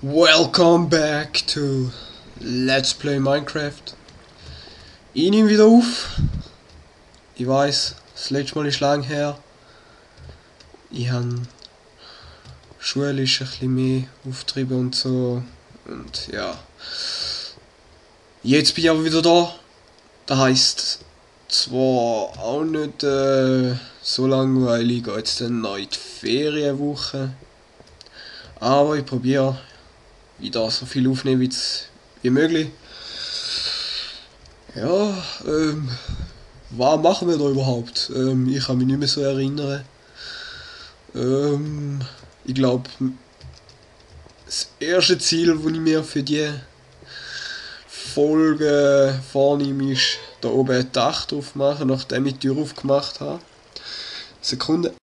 Welcome back to Let's Play Minecraft. Ich nehme wieder auf. Ich weiß, das letzte Mal ist lang her. Ich habe schulisch ein bisschen mehr Auftriebe und so. Und ja. Jetzt bin ich aber wieder da. Das heisst, zwar auch nicht so langweilig als dann noch in die Ferienwoche. Aber ich probiere wieder so viel aufnehmen wie möglich. Ja, was machen wir da überhaupt? Ich kann mich nicht mehr so erinnern. Ich glaube, das erste Ziel, das ich mir für die Folge vornehme, ist da oben ein Dach drauf machen, nachdem ich die Tür aufgemacht habe. Sekunde.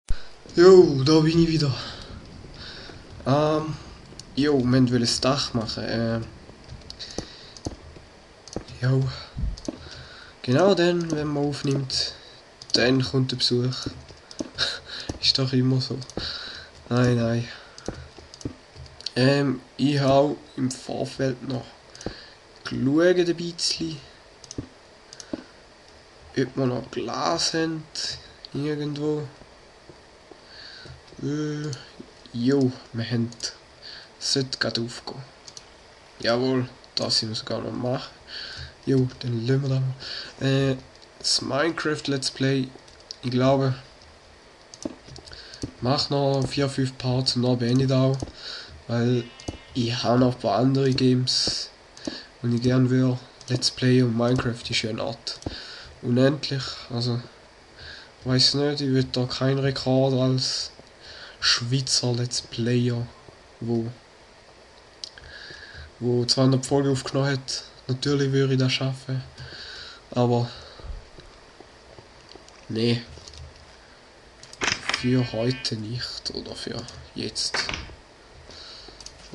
Jo, da bin ich wieder. Jo, wir wollen das Dach machen. Jo. Genau dann, wenn man aufnimmt, dann kommt der Besuch. Ist doch immer so. Nein. Ich habe im Vorfeld noch geschaut ein bisschen, ob wir noch Glas haben. Irgendwo. Jo, wir haben. Sollte gerade aufgehen. Jawohl, das müssen wir sogar noch machen. Jo, dann lassen wir da mal. Das Minecraft Let's Play, ich glaube, mach noch 4-5 Parts und dann beende ich auch. Weil ich habe noch ein paar andere Games, und ich gerne will. Let's Play und Minecraft ist ja eine Art unendlich. Also, weiß nicht, ich will da keinen Rekord als Schweizer Let's Player, wo 200 Folgen aufgenommen hat. Natürlich würde ich das schaffen, aber nee, für heute nicht oder für jetzt.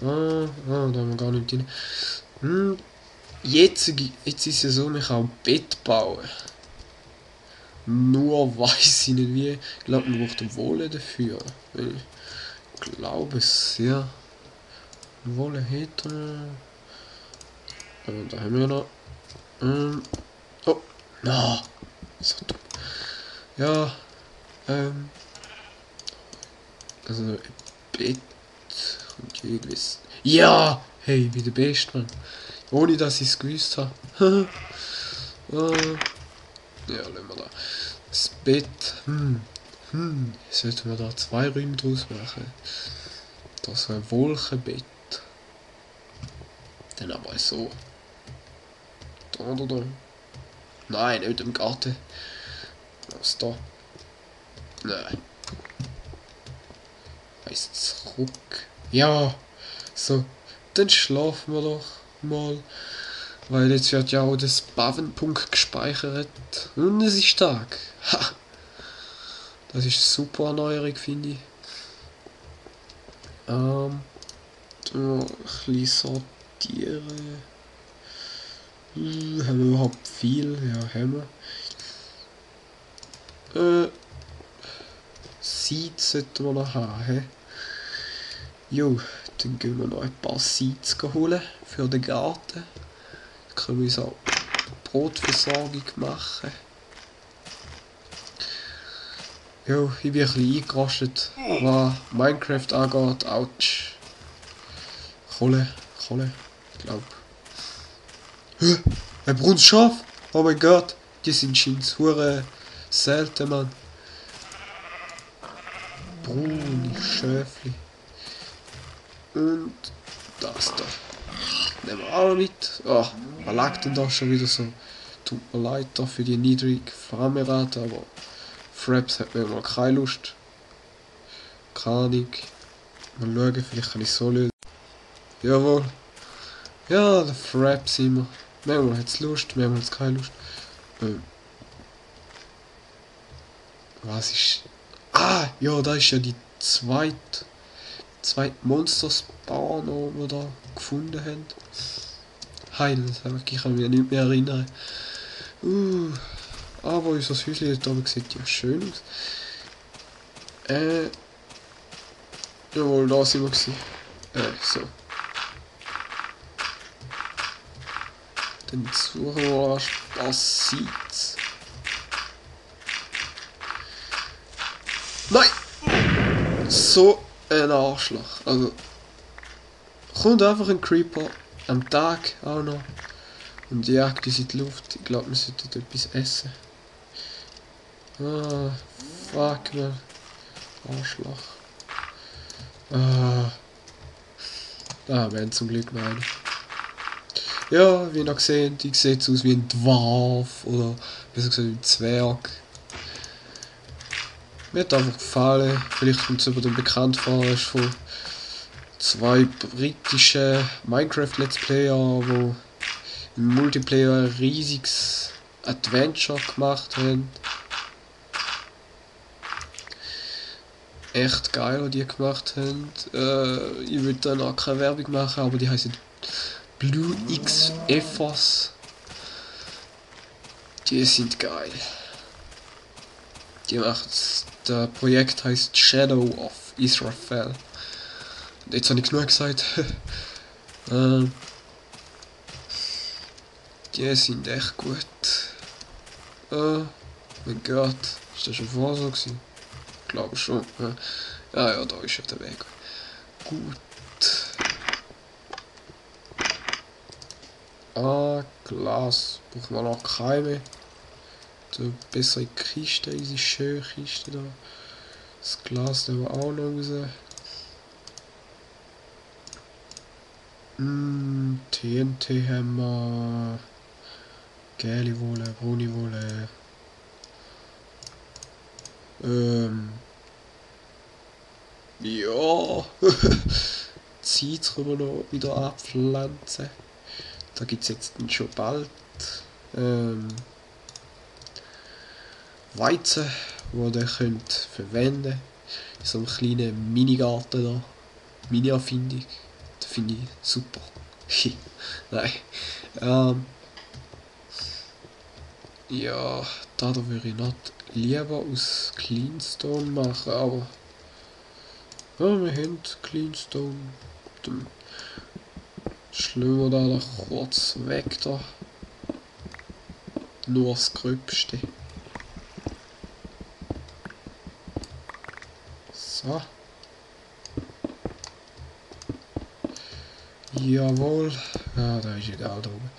Da haben wir gar nicht drin. Jetzt ist es ja so, man kann ein Bett bauen. Nur weiß ich nicht wie. Ich glaube, man braucht eine Wolle dafür. Ich glaube es, ja. Wolle hätte. Da haben wir noch. Oh, na, so dumm. Ja, also ein Bett und irgendwie. Ja, hey, wie der Beste, Mann. Ohne dass ich es gewusst habe. Ja, lassen wir da. Das Bett, sollten wir da 2 Räume draus machen. Das ist ein Wolkenbett. Dann aber so. Da. Nein, nicht im Garten. Was da? Nein. Heißt zurück. Ja. So. Dann schlafen wir doch mal. Weil jetzt wird ja auch das Bavenpunkt gespeichert. Und es ist Tag. Ha! Das ist super Erneuerung, finde ich. Ein bisschen sortieren. Haben wir überhaupt viel? Ja, haben wir. Seeds sollten wir noch haben. He? Jo, dann gehen wir noch ein paar Seeds holen für den Garten. Dann können wir uns auch Brotversorgung machen. Jo, ich bin ein bisschen eingerastet, was Minecraft angeht. Autsch. Kohle, ich glaube. Ein braunes Schaf? Oh mein Gott, die sind scheinbar hure selten, Mann. Braune Schäfli. Und das da. Nehmen wir auch mit. Oh, was lag denn da schon wieder so? Tut mir leid da für die niedrige Framerate, aber Fraps hat mir mal keine Lust. Keine Ahnung. Mal schauen, vielleicht kann ich so lösen. Jawohl. Ja, der Fraps immer. Manchmal hat es Lust, manchmal hat es keine Lust. Was ist... Ah, ja, da ist ja die zweite Monster-Spawn, die wir da gefunden haben. Heil, ich kann mich nicht mehr erinnern. Aber unser Häuschen da oben sieht ja schön aus. Jawohl, da sind wir gewesen. So. Dann suchen wir mal, was passiert. Nein! So ein Arschloch. Also, kommt einfach ein Creeper am Tag auch noch und jagt uns in die Luft. Ich glaube, wir sollten etwas essen. Ah, fuck man. Arschloch. Ah, wir haben zum Glück noch einen. Ja, wie ihr noch gesehen, die sieht aus wie ein Dwarf oder besser gesagt wie ein Zwerg. Mir hat einfach gefallen, vielleicht kommt es über den bekannt vor, ist von zwei britischen Minecraft Let's Player, die im Multiplayer ein riesiges Adventure gemacht haben. Echt geil, was die gemacht haben. Ich würde da noch keine Werbung machen, aber die heißen Blue X Ethos. Die sind geil. Die macht, das Projekt heißt Shadow of Israfel. Jetzt habe ich genug gesagt. Die sind echt gut. Mein Gott, ist das schon vorher so gewesen? Ich glaube schon. Ja, da ist schon der Weg. Gut. Glas. Brauchen wir noch keine. So bessere Kiste, diese schöne Kiste da. Das Glas nehmen wir auch noch raus. TNT haben wir. Gelbe Wolle, braune Wolle. Ja. Zeit können wir noch wieder abpflanzen. Da gibt es jetzt schon bald Weizen, die ihr könnt verwenden. In so einem kleinen Minigarten da. Mini-Erfindung. Das finde ich super. Nein. Ja, da würde ich nicht lieber aus Cleanstone machen, aber ja, wir haben Cleanstone. Dann schlagen wir da noch kurz weg da. Nur das Gröbste. So. Jawohl. Ja, da ist egal da oben.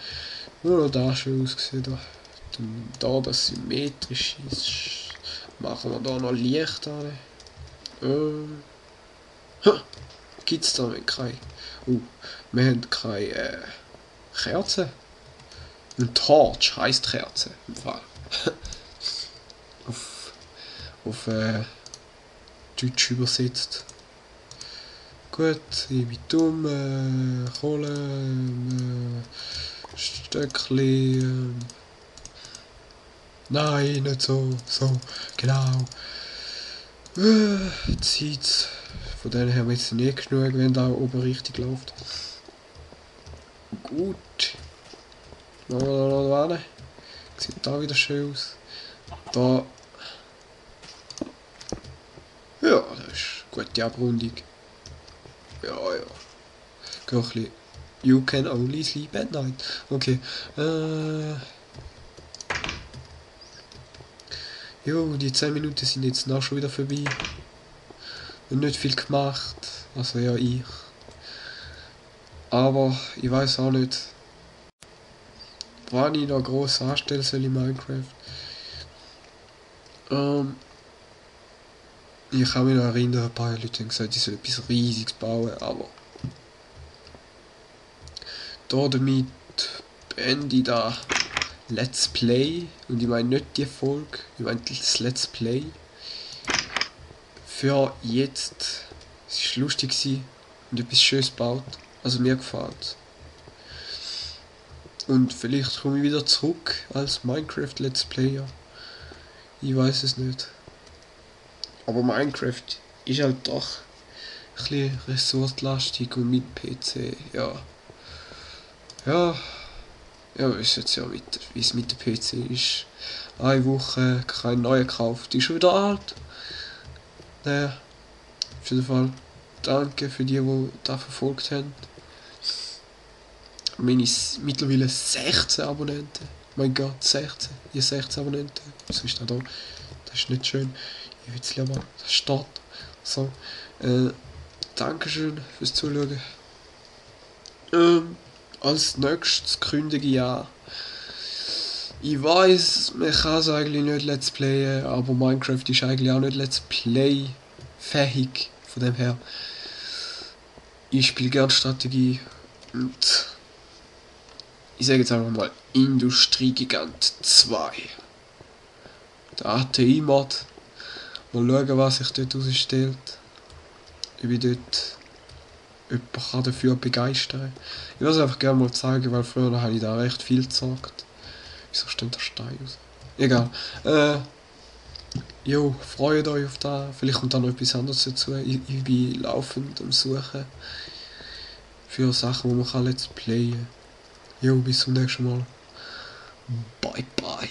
Nur noch da schön ausgesehen da. Dann da das symmetrisch ist, machen wir da noch Licht an. Gibt's da keine? Wir haben keine Kerze. Ein Torch heisst Kerze im Fall. auf Deutsch übersetzt. Gut, ich bin dumm, Kohle, Stöckli. Nein, nicht so, genau. Zeit. Von denen haben wir jetzt nicht genug, wenn da oben richtig läuft. Gut. Machen wir da noch hin. Sieht da wieder schön aus. Da. Ja, das ist eine gute Abrundung. Ja. Geh ein bisschen. You can only sleep at night. Okay. Jo, die 10 Minuten sind jetzt noch schon wieder vorbei. Und nicht viel gemacht. Also ja, ich. Aber ich weiß auch nicht, wann ich noch gross anstellen soll in Minecraft. Ich kann mich noch erinnern, ein paar Leute haben gesagt, ich soll etwas Riesiges bauen, aber damit beende ich da Let's Play. Und ich meine nicht die Folge, ich meine das Let's Play. Für jetzt. Es war lustig und etwas Schönes gebaut. Also mir gefällt. Und vielleicht komme ich wieder zurück als Minecraft Let's Player. Ich weiß es nicht. Aber Minecraft ist halt doch ein bisschen ressourcenlastig und mit PC, ja. Ja, ihr wisst jetzt ja, wie es mit dem PC ist. Eine Woche kein neuer gekauft, die ist schon wieder alt. Naja, auf jeden Fall danke für die das verfolgt haben. mittlerweile 16 Abonnenten. Mein Gott, 16. Ihr 16 Abonnenten. Was ist da? Das ist nicht schön. Ich will es lieber. Das steht. So. Dankeschön fürs Zuschauen. Als nächstes kündige ich an. Ich weiß, man kann es eigentlich nicht Let's Playen, aber Minecraft ist eigentlich auch nicht Let's Play fähig. Von dem her. Ich spiele gerne Strategie und ich sage jetzt einfach mal Industriegigant 2. Der ATI-Mod. Mal schauen, was sich dort ausstellt. Ich bin dort jemanden dafür begeistern. Ich würde es einfach gerne mal zeigen, weil früher habe ich da recht viel gezockt. Wieso steht der Stein aus? Egal. Jo, freut euch auf das. Vielleicht kommt da noch etwas anderes dazu. Ich bin laufend am Suchen für Sachen, die man kann Let's Playen. Jo, bis zum nächsten Mal. Bye bye.